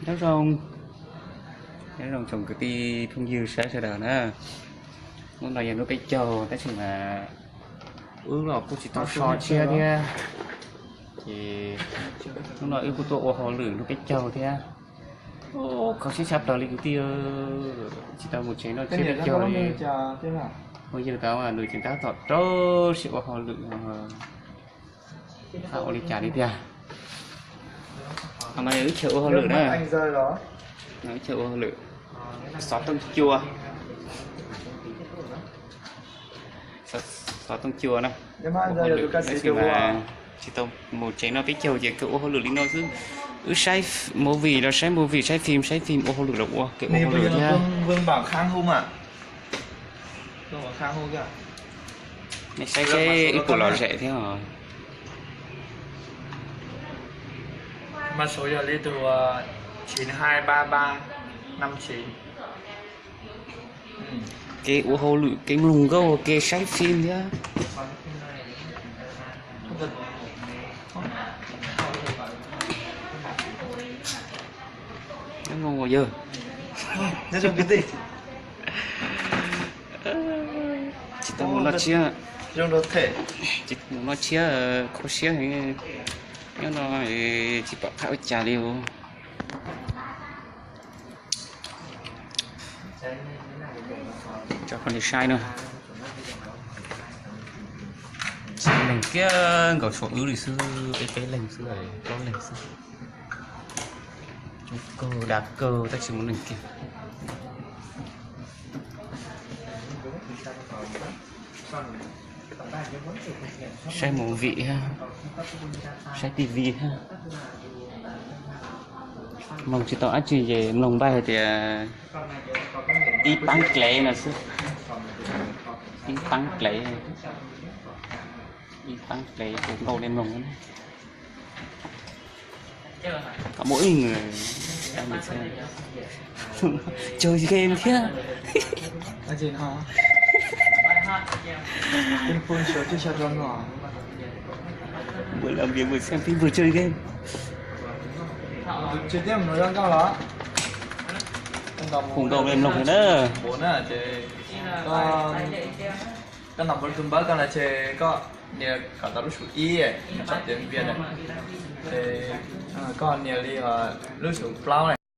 Nyob zoo, nyob zoo tsoom kwv tij phooj ywg saib sawv daws na. Hnub no yog hnub peb caug tab sis mas wb los kuj tsis tau so tshiab thiab, ces hnub no wb kuj tuaj ua hauj lwm hnub peb caug thiab. Kho siab tshaj plaws li kwv tij, tsis tau mus tsev noj tsiab peb caug li. Phooj ywg tau nws tseem tab tom rau siab ua hauj lwm, ua li cas li tiag. Wb chaw ua hauj lwm na, wb chaw ua hauj lwm, xov tooj cua, xov tooj cua na. Ua hauj lwm tab sis mas tsis tau mus tsev noj peb caug ces kawg ua hauj lwm li no xwb. Wb saib movie los saib movie, saib phim saib phim, ua hauj lwm los ua, kawg ua hauj lwm thiab. Nej saib seb wb puas lom zem thiab os. Kev ua hauj lwm, kev mloog nkauj, kev saib phim thiab. Nyob zoo yawg. Tsis tau mus noj tsiab, tsis mus noj tsiab, kho siab heev. Nyob no tsis pom qab ua cas li os. Tso poj niam saib no. Tsis muaj neeg kiag, nkaus tshuav wb li xwb, peb peb leeg xwb, plaub leeg xwb. Coob kawg, dav kawg tab sis tsis muaj neeg kiag. Saib movie thiab, saib T V thiab. Mloog tsis tau dab tsi ces mloog npaij hais tias ib paab klev no xwb. Ib paab klev, ib paab klev hu nkauj li mloog. Có mỗi người đang bị xem. Chơi game thiab. Vừa làm việc vừa xem phim vừa chơi game. Hu nkauj li mloog na. Koj nov tus npawb koj los ces koj nias kom tau lub suv ib, tsom tias npias na, ces koj nias li lub suv plaub na.